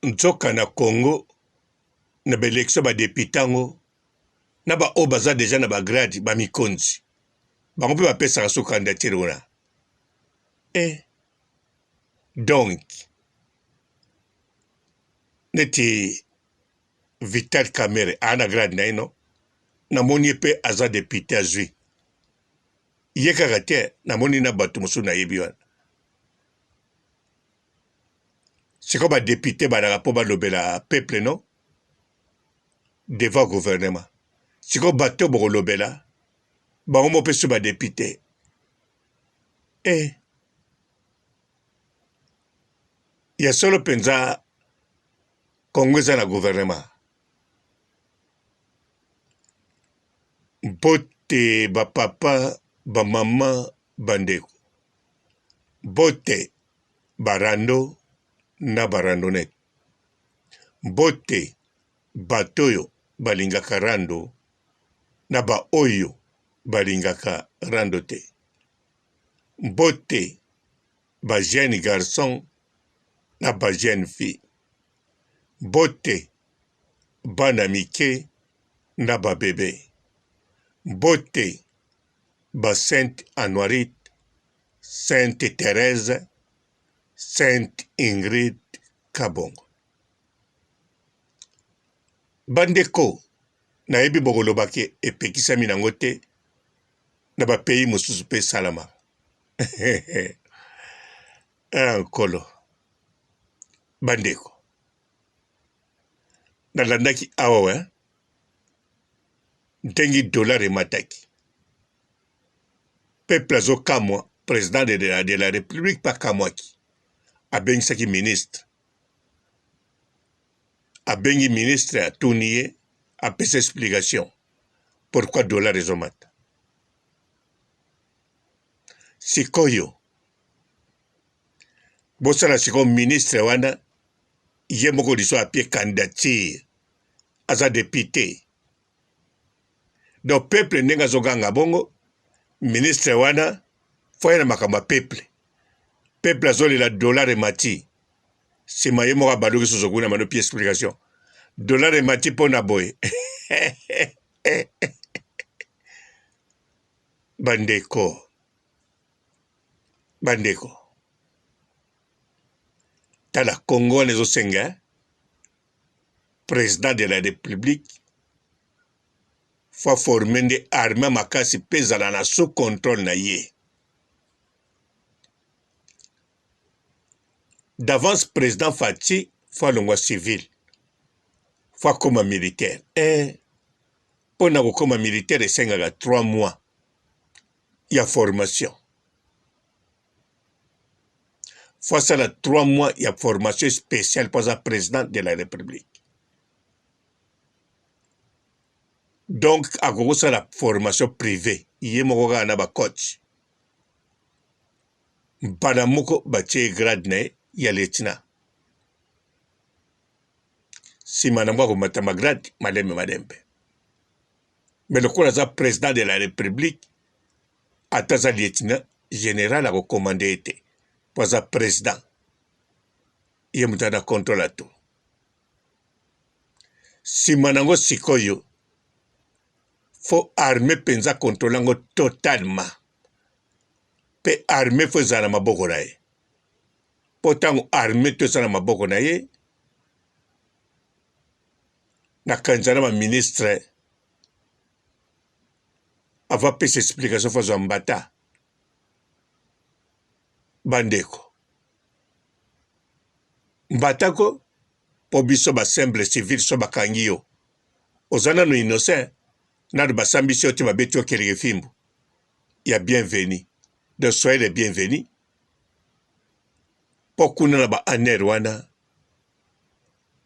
Nzoka na Congo na ba election ba depute yango na ba oyo baza dejà na ba grade ba mikonzi bango pe bapesaka so candidature wana eh donc neti Vital Kamerhe aa na grade na ye no namoni ye pe aza depute azui ye kaka te namoni na bato mosusu nayebi wana sikoyo ba depute balaka mpo balobela peuple no devant gouvernement sikoyo bato bokolobela bango moko mpe so ba depute eh. Ya solo mpenza Congo eza na gouvernement mbote ba papa ba mama ba ndeko mbote ba rando na ba randonnette mbote bato oyo balingaka rando na ba oyo balingaka rando te mbote ba jeune garçon na ba jeune fille mbote bana mike na ba bebe mbote ba sainte Anuarite sainte Therèse sainte Ingrid Kabongo bandeko nayebi bokoloba ke epekisami nango te na ba pays mosusu mpe esalama ah, nkolo bandeko nalandaki awa we ndenge dollar emataki peuple azokamwa president de la republique mpe akamwaki abengisaki ministre abengi ministre atuni ye apesa explication pourquoi dollar ezomata sikoyo bosala sikoyo ministre wana ye moko liso apie candidature aza depute donc peuple ndenge azoganga bongo ministre wana foye na makambo ya peuple peuple azolela dollar emati nsima ye moko abaluki susu kuna mano pie explication dollar emati mpo na boye bandeko bandeko tala congo wana ezosenga president de la republique faut aforme nde arme makasi mpe ezala na sous contrôle na ye d'avance president Fatshi faut alongwa civil faut akoma militaire eh mpo na kokoma militaire esengaka 3 mois ya formation faut asala 3 mois ya formation spéciale mpo aza président de la république donc akoki kosala formation privée ye moko kaka na bacoach mbala moko batie ye grade na ye ya lieutenant nsima na yango akomata magrade malembe malembe mais lokola aza président de la république ata aza lieutenant général akokomande ye te mpo aza président ye moto ana contrôle ya tout nsima na yango sikoyo fo arme mpenza contrôle yango totalement mpe arme fo ezala na maboko na ye mpo ntango arme to eza na maboko na ye nakanisa na baministre avant apesa explication fo azwa mbata bandeko mbata ko mpo biso ba simple civil so bakangi yo oza nano innocent nano basambisi yo te babeti yo keleke fimbu ya bienvenu donc soyez les bienvenus mpo kuna na ba aner wana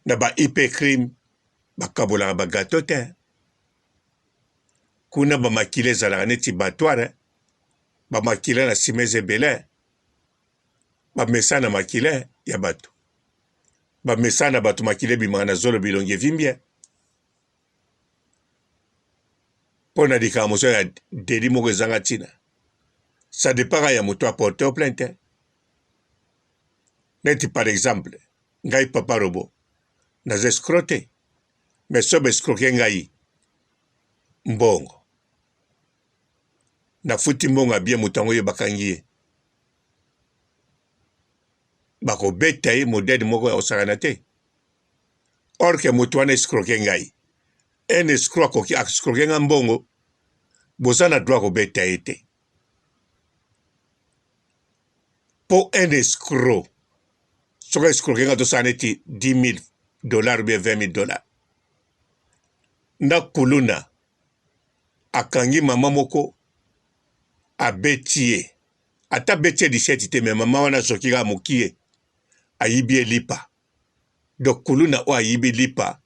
na ba ip crime bakabolaka ba gateau te kuna ba makila ezalaka neti battoir ba makila na nsima eza ebele bamesana makila ya bato bamesana bato makila ebimaka na zolo bilongi evimbi mpo na likambo mosusu ya deli moko ezanga ntina ça dépend kaka ya moto aporte plainte neti par exemple ngai papa robo. Naza escroc te. Mais soki ba escroquer ngai mbongo, nafuti mbongo ya bien moto yango ye bakangi ye. Bakobeta ye modèle moko ya kosakana te. Or que moto wana escroquer ngai. Un escroc akoki escroquer ngai mbongo, boza na droit kobeta ye te. Po un escroc soki escroquer ngai tosala neti 10 000 dollars ou bien 20 000 dollars. Na kuluna akangi mama moko abeti ye ata abeti ye 17 te mais mama wana azoki kaka mokie ayibi ye lipa donc kuluna oyo ayibi lipa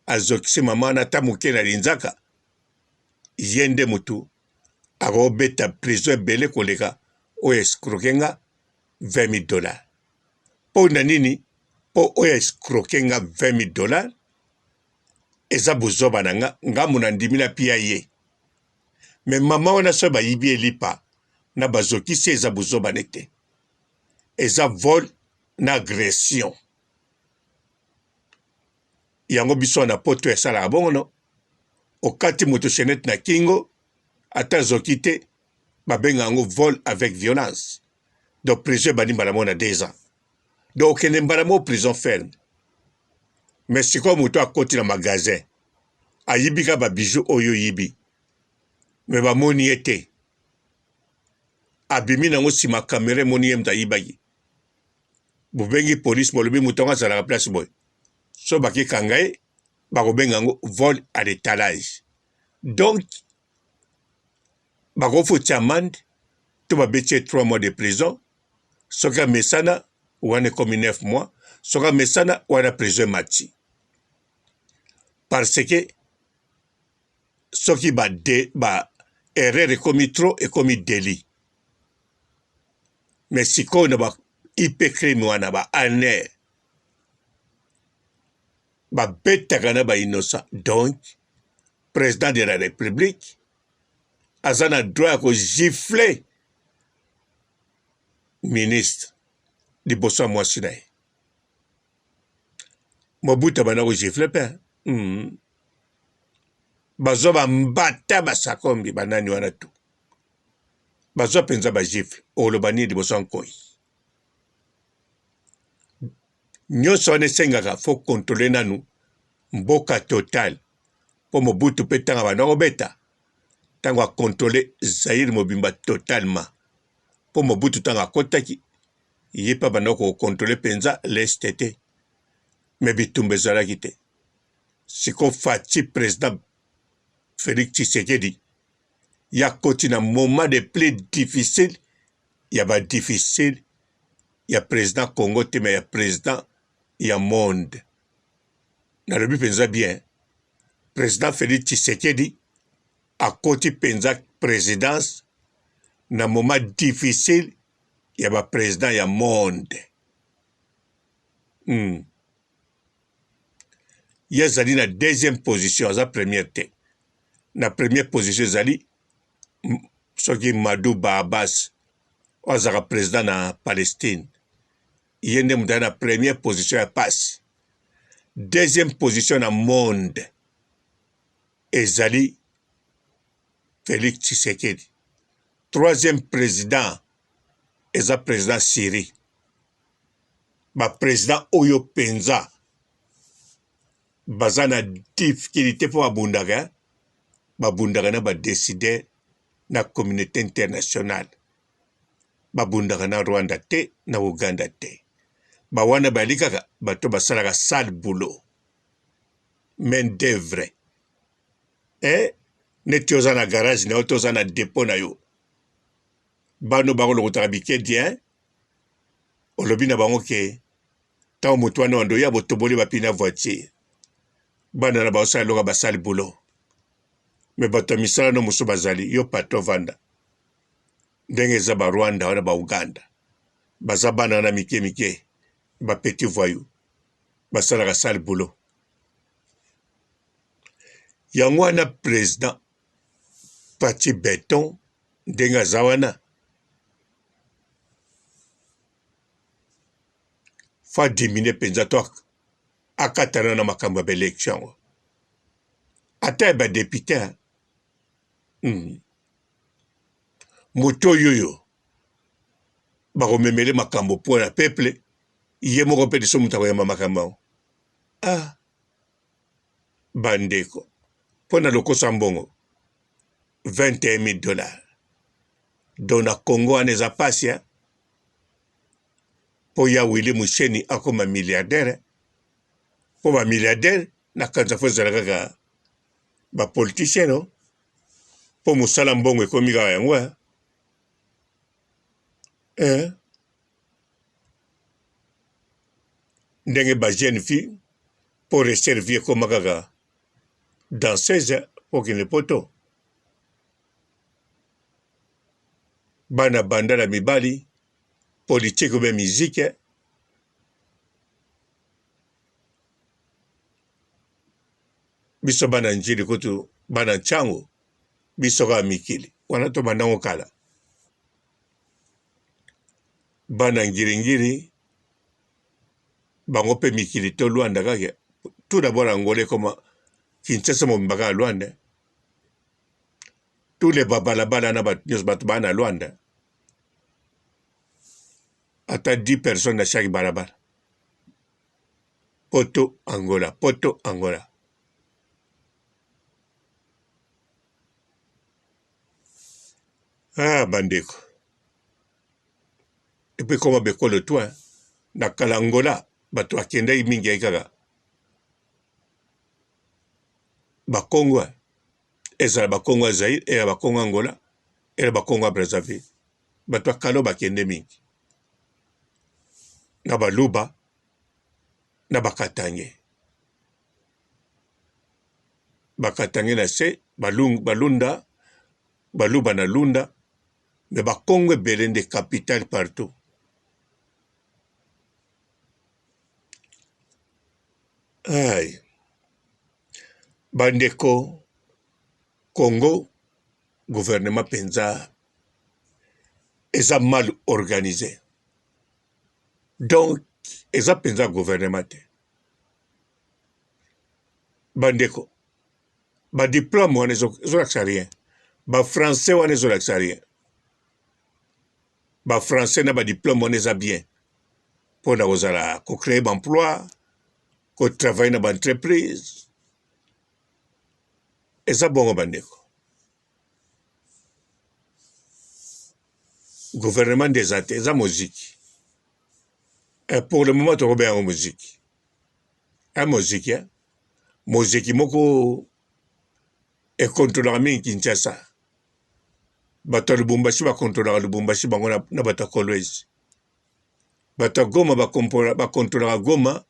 azokisi mama wana ata moke na linzaka ye nde motu akobeta prison ebele koleka oyo escroke nga 20 000 dollars mpo na nini mpo oyo escroke nga 20 000 dollars eza buzoba na nga ngambo na ndimi na pia ye me mama wana soki bayibi ye lipa na bazokisi eza buzoba ne te eza vol na agression yango biso na poto esalaka bongo no okati moto chenete na kingo ata azoki te babenga yango vol avec violence donc prison ebandi mbala moko na deux ans donc okende mbala moko prison ferme mais sikoyo moto akoti na magasin ayibi kaka babiju oyo oyibi me bamoni ye te abimi nango nsima kamera emoni ye moto ayibaki bobengi police bolobi moto yango azalaka place boye so bakekanga ye bakobenga yango vol à l'étalage donc bakofuti amande to babeti ye 3 mois de prison soki amesana wana ekomi 9 mois soki amesana wana prison emati parce que soki ba, de, ba erreur ekomi trop ekomi délit mais sikoyo na ba ip crime wana ba aner babetaka na ba innocent donc président de la république aza na droit ya kogifle ministre liboso ya mwasi na ye mobutu abanda kogifle mpe mm. bazwa bambata basakombi banani wana tu bazwa mpenza bagifle oloba nini liboso ya nkoi nyonso wana esengaka fo kontrole nanu mboka total mpo mobutu mpe ntango abanda kobeta ntango akontrole zaire mobimba totalement mpo mobutu ntango akotaki ye mpe abanda kokontrole mpenza leste te me bitumba ezalaki te siko Fatshi president Felix Tshisekedi ya koti na moment de plus difficile ya ba difficile ya president Congo te mais ya president ya monde nalobi mpenza bien president Felix Tshisekedi akoti mpenza presidence na moment difficile ya ba president ya monde hmm. Ye azali na deuxième position aza première te na première position ezali soki Madou Baabas oyo azalaka président na Palestine ye nde moto aza na première position ya pasi deuxième position na monde ezali Félix Tshisekedi troisième président eza président Syrie ba president oyo penza baza na difficulté mpo babundaka babundaka na ba decideur na communauté internationale babundaka na Rwanda te na Uganda te ba wana bayali kaka bato basalaka sale boulot main d'oeuvre eh neti oza na garage na yo to oza na depot na yo bano bakolokotaka bikedi hein olobi na bango ke ntango moto wana wando ya botoboli bapine ya voiture bana na baosala eloko basali boulot me bato ya misala no mosusu bazali yo patron vanda ndenge eza ba Rwanda wana ba Uganda baza bana wana mike mike ba petit voyou basalaka sale boulot yango wana president Fatshi beton ndenge aza wana fa diminue mpenza to Akatana na makambo ya ba election yango. Ata ya ba depute. Moto oyo oyo bakomemele makambo mpo na peuple, ye moko mpe liso moto akoyamba makambo yango. Ah, bandeko, mpo na lokoso mbongo 21 000 dollars. Donc na Congo wana eza pasi hein? Mpo ya Willy Musheni akoma milliardaire, mpo ba milliardaire na kanza fo ezala kaka ba politicien no, mpo mosala mbongo ekomi kaka yango hein? Eh? Ndenge ba jeune fille mpo rester vie ekoma kaka danseuse mpo okende poto. Bana bandala mibali politique ou bien musique biso bana njili kutu bana ncango biso kaka mikili wana tobanda ngo kala bana ngiringiri bango mpe mikili to Luanda kaka tout d'abord Angola ekoma Kinshasa mobimba kaka Luanda tous les babalabala na bato nyonso bato baa na Luanda ata 10 personnes na chaque balabala poto Angola poto Angola ah bandeko epuis ekoma bekolo to na kala Angola bato bakendaki mingi yaki kaka bakongo ezala bakongo ya Zaire ezala bakongo ya Angola ezala bakongo ya Brazzaville bato ya kala bakende mingi na baluba na bakatange bakatange na se balunda baluba na lunda me bakongo ebele nde capitale partout Ay. Bandeko Congo gouvernement penza eza mal organise donc eza penza gouvernement te bandeko ba diplome wana ezolakisa rien ba français wana ezolakisa rien ba français na ba diplome wana eza bien mpo na kozala ko créer ba emploi ko travailler na ba entreprise eza bongo bandeko gouvernement nde eza te eza moziki eh, pour le moment tokobenga yango moziki eh, moziki eh? moziki moko ekontrolaka mingi Kinshasa bato ya Lubumbashi bakontrolaka Lubumbashi bango na, na bato ya Kolwezi bato ya Goma bakontrolaka Goma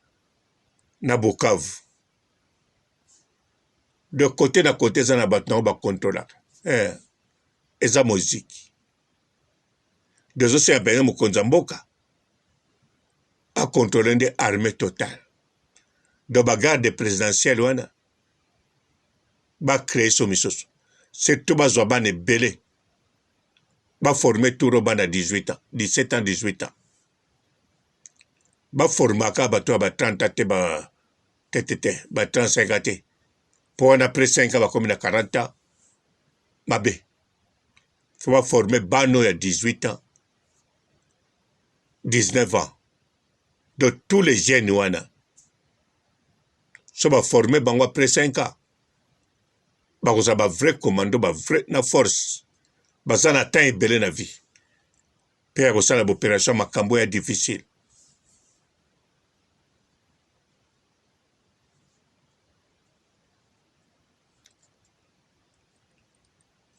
na Bukavu de kote na kote eza na bato nango bakontrolaka eh, eza moziki dozosenga mpenza mokonzi ya mboka akontrole nde armée totale donc bagarde présidentielle wana ba créer so misusu surtout bazwa bana ebele baforme tour bana 18 ans 17 ans 18 ans baformaka bato ya ba 30 ans te ba te te te ba 35 ans te mpo wana après 5 ans bakomi na 40 ans mabe fo baforme bana oyo ya 18 ans 19 ans donc tous les jeunes wana so ba forme bango après 5 ans bakozala ba vrai commando ba vrai na force baza na temps ebele na vie mpe ya kosala baoperation makambo ya difficile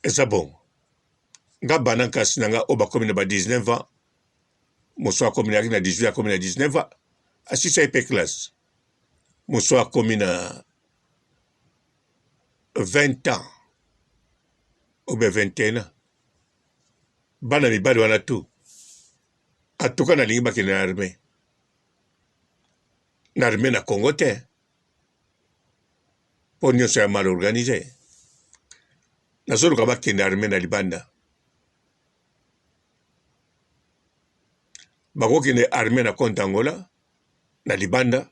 eza bongo nga bana nkasi na nga oyo bakomi na ba 19 ans mosusu akomi na 18 akomi na 19 ans asisa ye mpe classe mosusu akomi na 20 ans ou bien 21 ans bana mibali wana tout atuka nalingi bakende na armée na armée na Congo te mpo nyonso ya mal organise nazoluka bakende armée na libanda bakokende armée na compte Angola na libanda.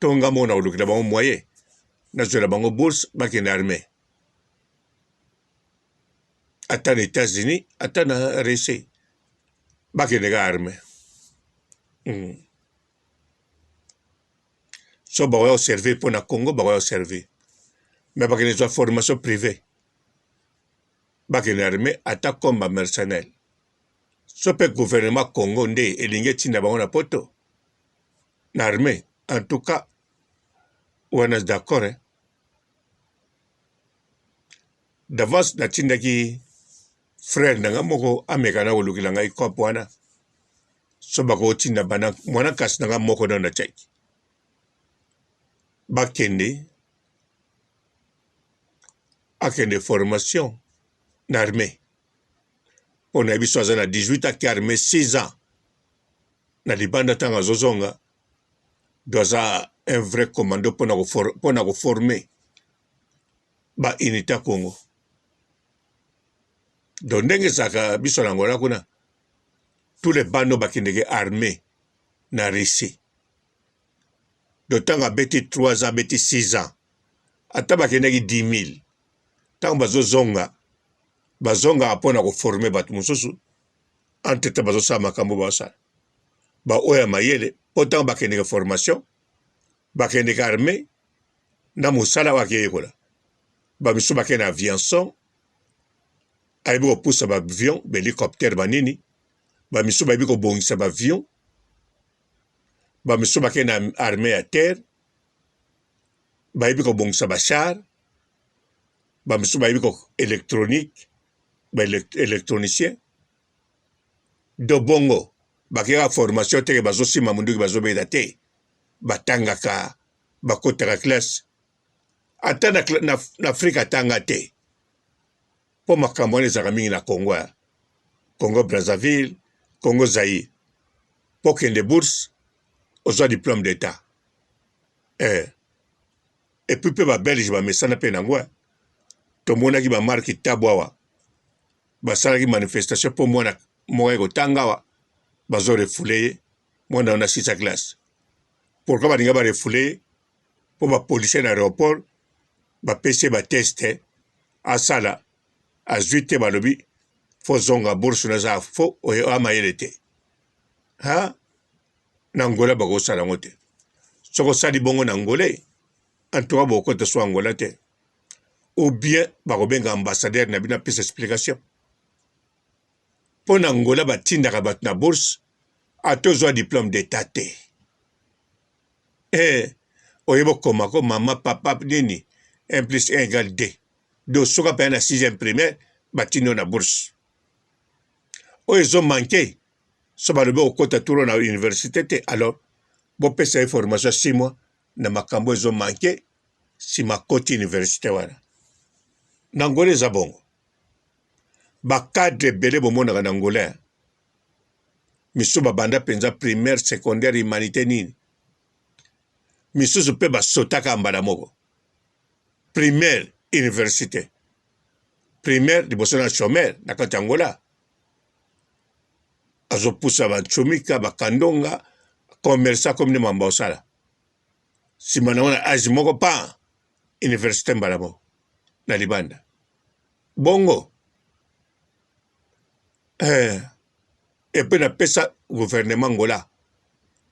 To nga moko nakolukela bango moyen, nazwela bango bourse bakende armee. Ata na Etats-Unis, ata na Russie, bakende ka armee. So bakoya koservir mpo na Congo, bakoya koservir. Mais bakende zwa formation privee. Bakende armee ata comme ba mercenaires. So mpe gouvernement Congo nde elingi etinda bango na poto na armee, en tout cas wana d'accord hein. D'avance natindaki frère na nga moko ameka na kolukela ngai cope wana so bakotinda bana mwana kasi na nga moko nano natiaki bakende akende formation na armee mpo na biso aza na 18 ake armee 6 ans na libanda ntango azozonga do aza un vrai commando mpo na koforme ba unité ya Congo. Donc ndenge ezalaka biso na Angola kuna tous les bano bakendeke armée na Russie. Donc ntango abeti 3 ans abeti 6 ans ata bakendaki 10 000 ntango bazozonga bazongaka mpo na koforme bato mosusu entre temps bazosala makambo bazosala baoyo ya mayele mpo ntango bakendeke formation bakendeke armée na mosala oyo akeyekola bamisusu bakei na aviation ayebi kopusa baavion bahélicoptère banini bamisusu bayebi kobongisa baavion bamisusu bakei na armée ya terre bayebi kobongisa bachar bamisusu bayebi ko électronique baélectronicien do bongo bakeyaka formation teke bazosimba monduki bazobeta te batangaka bakotaka classe ata na, na, na Afrika atanga te mpo makambo wana ezalaka mingi na Congo ya Congo Brazzaville, Congo Zaïre mpo okende bourse ozwa diplôme d'etat eh. Et puis mpe ba belge bamesana mpe nango eh. Tomonaki ba marque tabu awa basalaki manifestation mpo mwana moko aye kotanga awa bazo refoule ye mwana wana asisa classe. Pourquoi balinga ba refoule ye? Mpo ba policier na aeroport bapesi ye ba teste asala azwi te, balobi fo zonga bourse na za fo oyo amayele te. Ha na Angola bakosala yango te. Soki osali bongo na Angola, en tout cas bokota so Angola te. Ou bien bakobenga ambassadeur na bino apesa explication. Mpo na Angola batindaka bato na bourse ata ozwa diplome d'etat te. Eh, oyebi okoma ko mama papa nini 1 plus 1 égale 2. Donc soki apaya na 6e primaire batindi yo na bourse. Oyo ezo manque so balobi okota turo na université te alors bopesa ye formation ya 6 mois na makambo ezo manque sima akoti université wana. Na Angola eza bongo. Ba cadre ebele bomonaka na Angola misusu babanda mpenza primaire, secondaire, humanité nini, misusu mpe basotaka mbala moko primaire, université, primaire liboso na chômeur na kati ya Angola azopusa banchomika bakandonga commerçant comme nde mambo osala nsima nango na age moko pa université mbala moko na libanda bongo eh, epuis napesa gouvernement Angola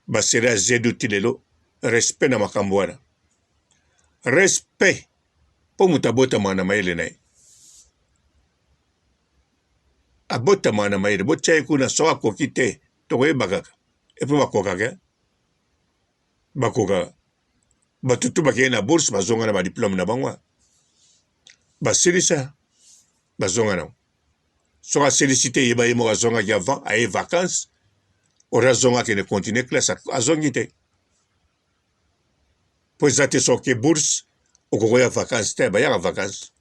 basere ya zedu ti lelo respect na makambo wana respect mpo moto abotamaka na mayele na ye abotamaka na mayele botya ye kuna soki akoki te tokoyeba kaka epuis bakokaka eh? Bakokaka bato tu bakei na bourse bazonga na badiplome na bango basilisa bazonga nango soki asilisi te yeba ye moko azongaki avant aye vacances ori azonga akende continue classe azongi te mpo eza te soki bourse okokoya vacances te bayaka vacances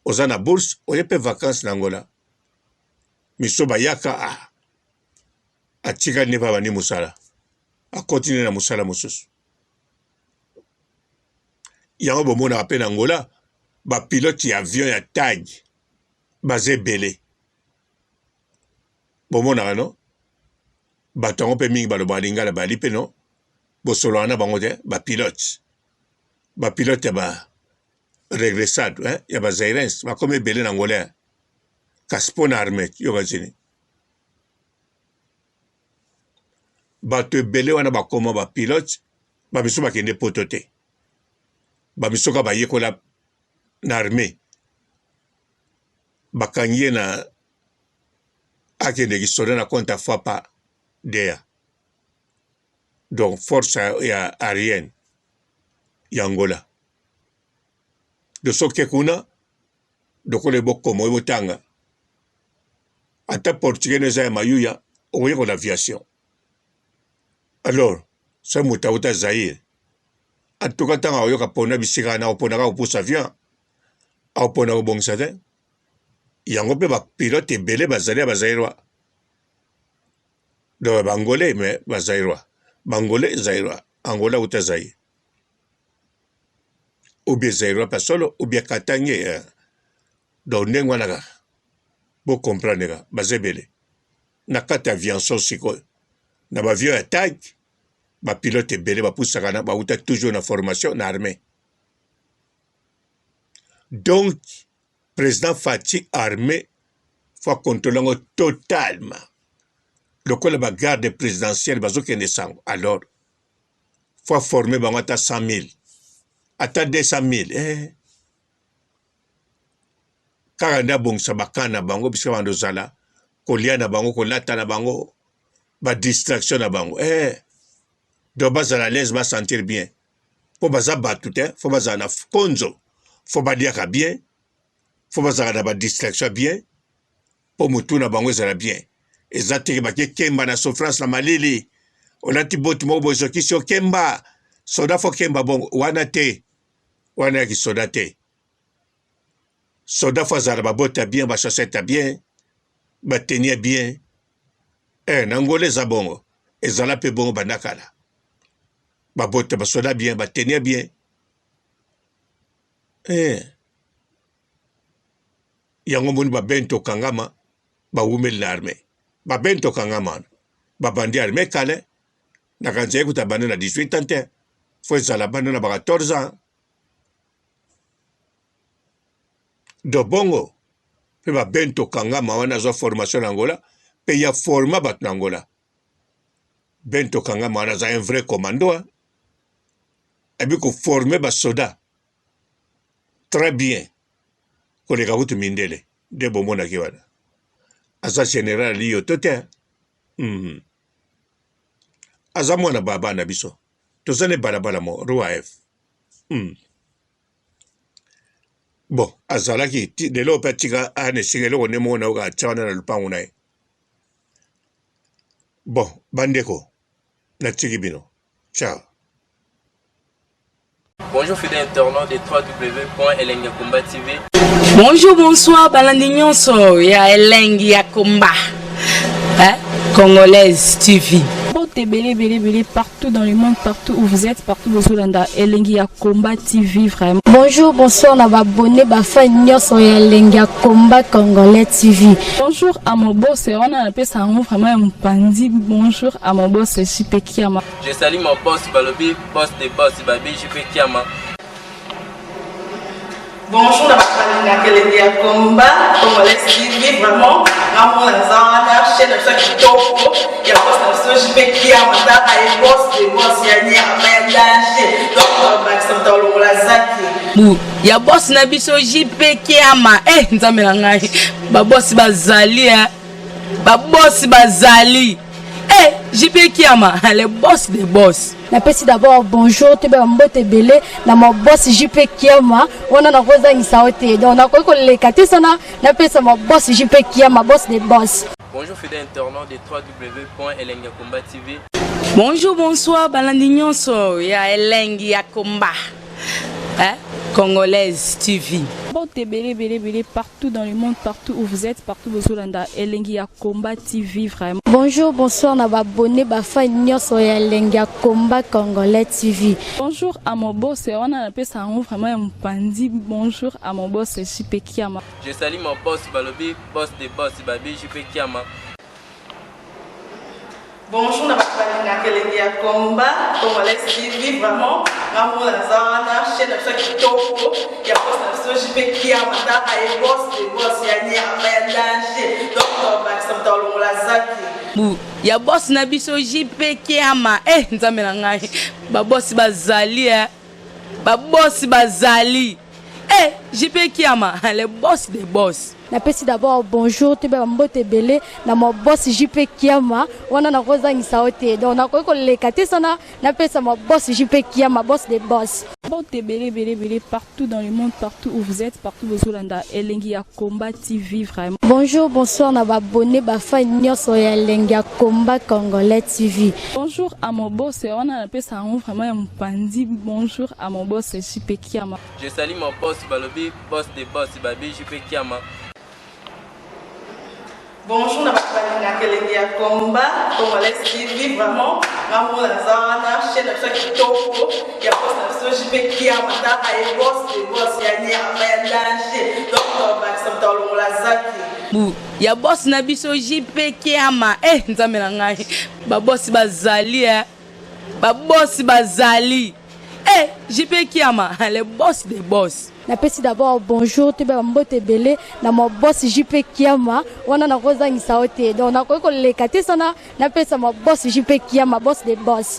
oza na bourse oye mpe vacances na Angola miso bayaka ah, atikali nde mpe abandi mosala akoti nde na mosala mosusu yango bomonaka mpe na Angola bapilote ya avion ya tag baza ebele bomonaka no bato yango mpe mingi balobaka lingala bali mpe no. Bosololaka na bango te ba pilotes. Ba pilotes ya ba regressado hein, ya ba zairens bakomi ebele na Angola. Hein. Kasi mpo na armee yoka zini. Bato ebele wana bakoma ba pilotes, ba misusu bakende poto te. Ba misusu kaka bayekola na armee. Bakangi ye na akende kisoda na compte ya fapa dea. Donc force ya aérienne ya Angola. Donc soki kuna lokola ebokoma oyo botanga ata portugais no eza ya mayuya okoyekola aviation. Alors soki moto auta Zaïre en tout cas ntango akoyoka pona bisika wana akopona kaka kopusa avion akopona kobongisa te yango mpe bapilote ebele bazali ya bazaïrois donc ba angolais mais ba zairois ba angolais zairois angola uta zaire ou bien zairois pa solo ou bien katange eh. Donc ndenge wana kaka bo comprendre kaka baza ebele na kati ya aviation sikoyo na ba avion ya tag ba pilote ebele bapusaka na bauta toujours na formation na armée donc President Fatshi armee faut a controle yango totalement lokola ba garde presidentielle bazokende sango alors faut a former bango ata 100 000 ata 200 000 eh. Kaka nde abongisa ba camp na bango bisika bando zala kolia na bango kolata na bango ba distraction na bango eh. Donc bazala à l'aise ba sentir bien po baza batu te fo bazala na konzo fo baliaka bien fo bazalaka na ba distraction bien po mutu na bango ezala bien eza teke bake kemba na souffrance na malili olati boti moko boye ezokisi yo kemba soda fo kemba bongo wana te wana ya kisoda te soda fo azala na baboti ya bien ba chaussette ya bien ba tenue ya bien eh, na Angola eza bongo ezala mpe bongo banda kala babota basoda bien batenia bien eh. Yango moni babento kangama bawumeli na armee babento kangama wana babandi armee kale nakanisa ye kuta banda na 18 ans te fo ezala banda na ba 14 ans do bongo mpe babento kangama wana azwa formation na Angola mpe ya forma bato na Angola Bento Kangama wana aza un vrai commando hein. Ayebi ko former ba soda très bien koleka kutu mindele nde bomonaki wana aza general liyoto te mm. Aza mwana baba na biso toza ne balabala mo roi f mm. Bon azalaki lelo mpe atika ana esika eloko nde moko nayoka atya wana na lopango na ye Bon ba ndeko na tiki bino ciao. Bonjour fidèle internaute de www.elengiyakomba TV. Bonjour, bonsoir, balandi nyonso ya elengi ya komba. Hein? Congolaise TV. Mbote ebele ebele ebele partout dans le monde partout où vous êtes partout bozolanda elengi ya combat TV vraiment. Bonjour bonsoir na ba abonné ba fan nyonso ya elengi ya combat congolais TV. Bonjour à mon boss wana napesa yango vraiment ya mopanzi bonjour à mon boss JP Kiama. Je salue mon boss balobi boss de boss babi JP Kiama. Bonjour na bato balingaka elengi ya combat congolais TV vraiment nga moko naza wana chaîne na biso ya kitoko ya boss na biso JP Kiama tala ye boss de boss ya nyama ya danger donc bakisa moto alongola zaki bu ya boss na biso JP Kiama eh nzambe na ngai ba boss bazali eh ba boss bazali eh JP Kiama le boss de boss Napesi d'abord bonjour toyeba mbote ebele na ma boss JP Kiama wana nakozangisa yo te donc nakoki koleka te sana napesa ma boss JP Kiama boss de boss. Bonjour fidèle internaute de www.elengiyakomba TV. Bonjour bonsoir balandi nyonso ya elengi ya combat hein? Congolaise TV. Mbote ebele ebele ebele partout dans le monde partout où vous êtes partout bozolanda elengi ya combat TV vraiment. Bonjour bonsoir na ba abonné ba fan nyonso ya elengi ya combat congolais TV. Bonjour à mon boss wana napesa yango vraiment ya mopanzi bonjour à mon boss JP Kiama. Je salue mon boss balobi boss de boss babi JP Kiama. Bonjour na bato balingaka elengi ya combat congolais TV, vraiment nga moko naza wana, chaîne na biso ya kitoko ya boss na biso JP Kiama, taka ye boss de boss ya nyama ya danger, donc tobakisa moto alongola zaki Bu ya boss na biso JP Kiama. Eh, nzambe na ngai, babosi bazali, eh. Babosi bazali, eh, JP Kiama, le boss des boss. Napesi d'abord bonjour, toyeba bambote ebele na ma boss JP Kiama. Wana nakozangisa yo te, donc nakoki koleka te sana napesa ma boss JP Kiama, boss de boss. Mbote ebele ebele ebele partout dans le monde, partout où vous êtes, partout bozolanda Elengi ya Combat TV vraiment. Bonjour, bonsoir na baabonnés, bafans nyonso ya Elengi ya Combat Congolais TV. Bonjour à mon boss, wana napesa yango vraiment ya mopanzi. Bonjour à mon boss JP Kiama. Je salue mon boss balobi boss de boss babi JP Kiama. Bonjour na bato balingaka elengi ya combat congolais TV, vraiment nga moko naza wana, chaîne na biso ya kitoko ya boss na biso JP Kiama, taka ye boss de boss ya nyama ya danger, donc tobakisa moto alongola zaki. Bu ya boss na biso JP Kiama. Eh, nzambe na ngai, babosi bazali, eh. Babosi bazali, eh, JP Kiama, le boss des boss. Napesi d'abord bonjour, toyeba bambote ebele na ma boss JP Kiama. Wana nakozangisa yo te, donc nakoki koleka te sana napesa ma boss JP Kiama, boss de boss.